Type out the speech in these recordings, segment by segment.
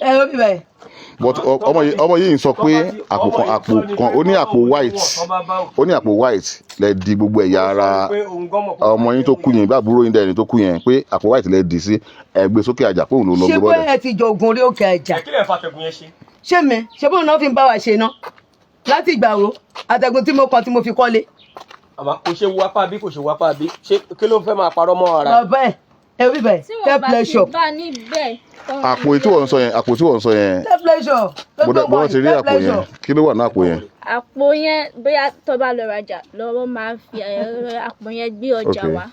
Ẹ ó bí báyìí. But ọmọ yìí ń sọ pé àpò kan, àpò kan, ó ní àpò white, ó ní àpò white lẹ di gbogbo ẹ̀yà ara ọmọ yín tó kú yẹn, bí àbúrò yín dẹ́ni tó kú yẹn, pé àpò white lẹ dì sí, ẹ gbé sókè àjà, pé òun ló lọ Ṣé gbé pé bọ́lẹ̀. ẹ ti jọ ogun orí òkè àjà? Kí lè fa àtẹ̀gùn yẹn ṣe? Ṣé mi ṣé bóun náà fi ń bá wa ṣe ná láti ìgbà wo? Àtẹ̀gùn tí mo kàn tí mo fi kọ́lé. Àmọ́ kò ṣe wo apá bí, kò ṣe wo apá bí, ṣé kí ló fẹ́ máa parọ́ mọ́ ara? Bàbá ẹ, ẹ wí bẹ́ẹ̀. Tí wọ́n Tẹ́ bá ti pleasure. bá níbẹ̀ kọ́. Àpò tí wọ́n ń sọ yẹn, àpò tí wọ́n ń sọ yẹn, Tẹ́ pleasure. bọ́dọ̀ ti rí àpò yẹn, kí ló wà ní àpò yẹn? Àpò yẹn, bóyá tó bá lọ rajà lọ́wọ́, máa ń fi àpò yẹn gbé ọjà wá.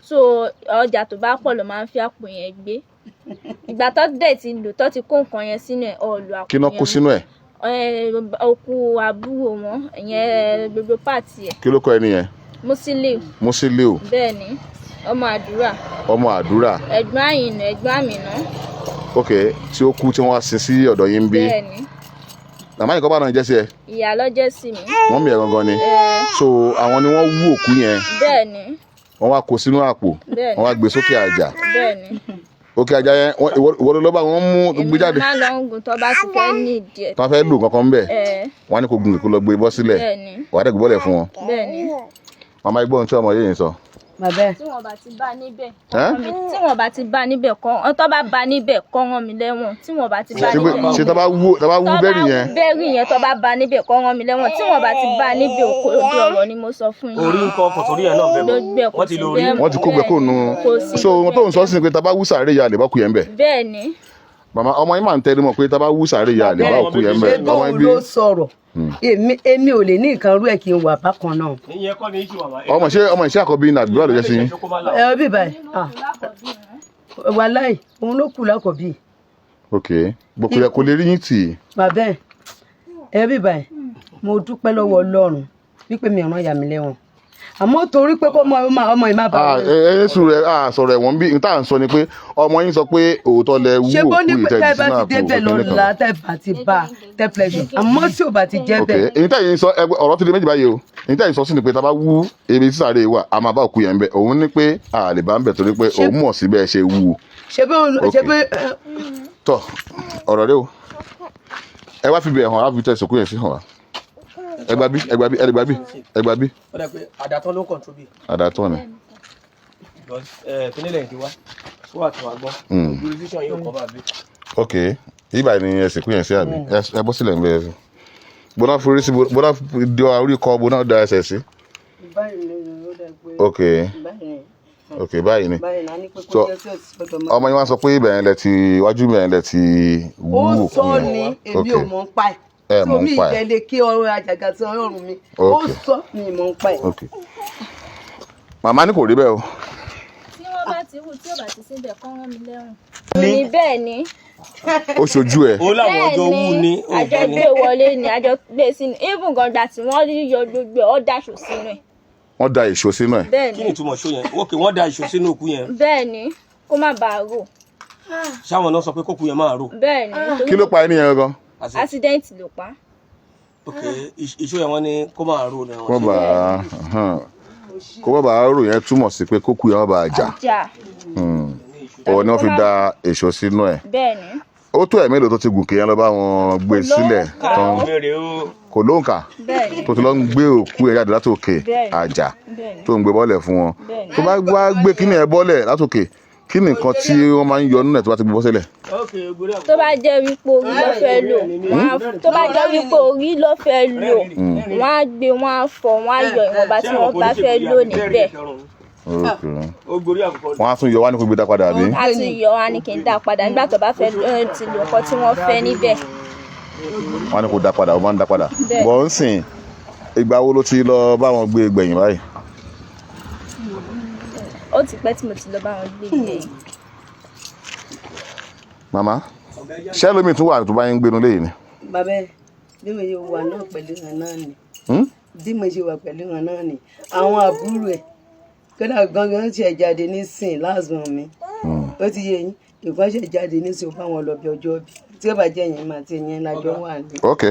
So ọjà tó bá pọ̀ ló máa ń fi àpò yẹn gbé. Ìgbà tó dẹ̀ ti lò, tó ti kó nǹkan yẹn sínú ẹ̀, ọ̀ lò àpò Kí náà yẹn kó sínú ẹ̀? Òkú àbúrò wọn ìyẹn, gbogbo part ẹ̀. Kí ló kọ ẹni yẹn? Musiliu. Musiliu. Bẹ́ẹ̀ ni, ọmọ Àdúrà. Ọmọ Àdúrà. Ẹ̀gbọ́n Àyìnà, ẹ̀gbọ́n Àmìnà. Ok, tí ó kú tí wọ́n wá sin sí ọ̀dọ̀ yín bí? Bẹ́ẹ̀ ni. Màmá yìí kọ́ bá náà jẹ́ sí ẹ? Ìyá lọ́jẹ́ sí mi. Wọ́n mi ẹ̀ gangan ni? Ẹ. So àwọn ni wọ́n wú òkú yẹn? Bẹ́ẹ̀ ni. Wọ́n wá kó sínú àpò? Bẹ́ẹ̀ ni. Wọ́n wá gbé sókè àjà? Bẹ́ẹ̀ ni. Òkè àjà yẹn, ìwọ ló lọ bá wọn mú Èmi gbé jáde? máa lọ ń gùn tó bá ti fẹ́ ní ìdí ẹ̀. Tí wọ́n fẹ́ lò kankan ń bẹ̀? Ẹ. Wọ́n á ní kó gun, kó lọ gbé bọ́ sílẹ̀? Bẹ́ẹ̀ ni. Wàá dẹ̀ gbé bọ́lẹ̀ fún wọn? Bẹ́ẹ̀ ni. Màmá, igbó ohun tí ọmọ yìí ń sọ. Bàbá ẹ. Tí wọ́n bá ti bá níbẹ̀ Ẹ́? tí wọ́n bá ti bá níbẹ̀ kọ́, tó bá bá níbẹ̀ kọ́ rán mi lẹ́wọ̀n. Tí wọ́n bá ti bá Ṣé pé níbẹ̀, ṣé tá bá wú tó bá bẹ́ẹ̀rì yẹn? Bury yẹn, tó bá bá níbẹ̀ kọ́ rán mi lẹ́wọ̀n. Tí wọ́n bá ti bá níbẹ̀, òkòdó ọ̀rọ̀ ni mo sọ fún yín. Orí nǹkan kò sórí ẹ̀ náà bẹ̀ Gbogbo ẹ̀ mọ́. Kò Wọ́n ti sí lo orí. bẹ́ẹ̀. Wọ́n ti kó gbẹ kó nu. Kò sí. So ohun tó ń sọ sí ni pé tá bá wú sàárè ya, lè bá kú yẹn bẹ̀? Bẹ́ẹ̀ ni. Màmá, ọmọ yín máa ń tẹnu mọ́ pé tá bá wú sàárè ya, lè bá òkú yẹn bẹ̀. Ṣé Ọmọ bóun yín bí ló sọ̀rọ̀? Èmi ò lè ní nǹkan rú ẹ̀ kí n wà bákan náà. Ìyẹn kọ́ ni issue, màmá. Ọmọ, ṣé ọmọ ìṣe àkọ́bí ní àdúrà ló jẹ́ sí yín? Ẹ ọ bí báyìí. Ah, wàláì, òun ló kù lákọ̀bí. Ok, gbogbo yẹ kó lè rí yín tì í. Bàbá ẹ, ẹ bí báyìí, mo dúpẹ́ lọ́wọ́ Ọlọ́run wípé mi ò rán ìyá mi lẹ́wọ̀n, àmọ́ torí pé kó ọmọ yìí má bàa Ah, ẹ ẹ sùn rẹ, ah, sọ̀rọ̀ ẹ̀wọ̀n bí n tá à ń sọ ni pé ọmọ yín sọ pé òótọ́ lẹ wú Ṣé bó òkú ní pé ìtẹ́jú tẹ́ bá sínú ti àpò débẹ̀ òkú lọ́la, kan. tẹ́ bá ti bá tẹ́ pleasure, àmọ́ tí ò bá ti jẹ́ Ok, bẹ́ẹ̀. èyí tẹ́yìn sọ, ẹgbẹ́ ọ̀rọ̀ ti di méjì báyìí o. Èyí tẹ́yìn sọ sí ni pé tá a bá wú ebi tí sàárè wà, a máa bá òkú yẹn ń bẹ̀. Òun ní pé a lè bá ń bẹ̀ torí pé òun mọ̀ sí bẹ́ẹ̀ ṣe wú u. Ṣé bí òun Ok. ṣé bí Tọ ọ̀rọ̀ rẹ o, ẹ wá fi bẹ̀ hàn á, fi tẹ̀ sòkú yẹn sí hàn wá. Ẹ gba bí, ẹ gba bí, ẹ lè gba bí, ẹ gba bí. Ó dà pé àdàtọ́ ló ń control bí. Àdàtọ̀ ni. Because kíní lẹ́yìn tí wá ó wà tí wàá gbọ́. Jurisdiction yóò kọ́ bá bí. Ok, ibà ni ẹ sìnkú yẹn sí, àbí? Ẹ bọ́ sílẹ̀ ń bẹ ẹ sí bọ́nà forí sí, bọ́nà di orí kọ, bọ́nà da ẹsẹ̀ sí. Báyìí ni ó dà pé. Ok. Báyìí. Ok, báyìí ni. Báyìí náà ní pé kó jẹ́ sí ọ̀dọ̀ mọ́. Ọmọ yín wá sọ pé ibẹ̀ yẹn lẹ ti wájú, ibẹ̀ yẹn lẹ ti wú Ó òkú sọ yẹn. ni, èmi ò mọ̀ ń pa ẹ̀. Ẹ mọ̀ ń Mi pa ẹ̀. ìtẹ̀lé kí ọrọ̀ àjàgà sí ọrùn mi. Ó sọ, mi mọ̀ ń pa ẹ̀. Ok, màmá ní kò rí bẹ́ẹ̀ o. Tí wọ́n bá ti wù, tí ò bá ti síbẹ̀ kọ́ rán mi lẹ́wọ̀n. Ní bẹ́ẹ̀ ni. Ó ṣojú ẹ? Ó láwọn ọjọ́ wú ni ó Àjọ gbọ́ ni. gbé wọlé ni, àjọ gbé sínú. Even gan gbà tí wọ́n yọ gbogbo ẹ̀, ọ́ dàṣọ sínú ẹ̀. Wọ́n da èso sínú ẹ̀? Bẹ́ẹ̀ Kí ni. ni ìtumọ̀ ṣó yẹn? Ok, wọ́n da ìṣó sínú òkú yẹn? Bẹ́ẹ̀ ni, kó má bàa rò. Ṣáwọn náà sọ pé kókú yẹn máa rò? Bẹ́ẹ̀ ni, torí Kí ló pa ẹni yẹn gan? Accident ló pa. Ok, ìṣó yẹn, wọ́n ní kó máa rò ní Kó má bàa kó má bàa rò yẹn túmọ̀ sí pé kókú yẹn má bàa jà. Jà. Òun ni wọ́n fi da èso sínú ẹ̀? Bẹ́ẹ̀ ni. Ó tó ẹ̀ mélòó tó ti gùnkè yẹn lọ bá wọn gbé sílẹ̀ tán? Béèrè o. Kò lóǹkà. Bẹ́ẹ̀ ni. Tó ti lọ ń gbé òkú ẹ̀ jáde látòkè Bẹ́ẹ̀ni. àjà? Bẹ́ẹ̀ ni. Tó ń gbé bọ́lẹ̀ fún wọn? Bẹ́ẹ̀ni. Tó bá wá gbé kíní ẹ̀ bọ́lẹ̀ látòkè, kí ni nǹkan tí wọ́n máa ń yọ nínú ẹ̀ tó bá ti gbé bọ́ sílẹ̀? Ok, gorí àbúrò. Tó bá jẹ́ wípé orí ló fẹ́ lò wọ́n á, tó bá jẹ́ wípé orí ló fẹ́ lò, wọ́n á gbé, wọ́n á fọ, wọ́n á yọ ìwọ̀nba tí wọ́n bá fẹ́ lò níbẹ̀. Ok. Ó gorí àkùkọ. Wọ́n á tún yọ wá ní kó gbé dá padà, àbí? Á tún yọ, á ní kí n dá padà nígbà tó bá fẹ́ ti lò nǹkan tí wọ́n fẹ́ níbẹ̀. Wọ́n á ní kó dá padà, wọ́n máa ń dá padà. Bẹ́ẹ̀. Bọ́ ń sìn, ìgbà wo ló ti lọ bá wọn gbé gbẹ̀yìn báyìí? Ó ti pẹ́ tí mo ti lọ bá wọn gbé gbẹ̀yìn. Màmá, ṣé lómi tún wà tó bá yín gbénu léyìí ni? Bàbá ẹ, bí mo ṣe wà náà pẹ̀lú wọn náà ni. Hmm? Bí mo ṣe wà pẹ̀lú wọn náà ni. Àwọn àbúrò ẹ̀ kódà gangan ṣe jáde nísìn lásán mi. Ó ti yé yín, ìkan ṣe jáde nísìn, ó bá wọn lọ bí ọjọ́ bí tí ó bá jẹ́ yẹn máa ti yẹn lájọ wà ní. Ok.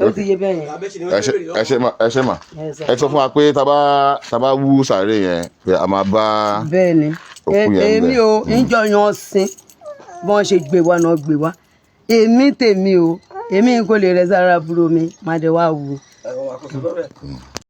Ó ti yé bẹ́ẹ̀ yẹn. Ẹ ṣé, ẹ ṣé mà, ẹ ṣé mà. Yes, sir. Ẹ sọ fún wa pé tá bá wú sàárè yẹn, pé a máa bá Bẹ́ẹ̀ ni. òkú yẹn ń Èmi bẹ̀. ò ń jọ yan sin, bí wọ́n ṣe gbé wa náà gbé wa. Èmi tèmi o, èmi kò lè rẹ sára àbúrò mi, má dé wá wù. Àwọn àkóso lọ́rẹ̀.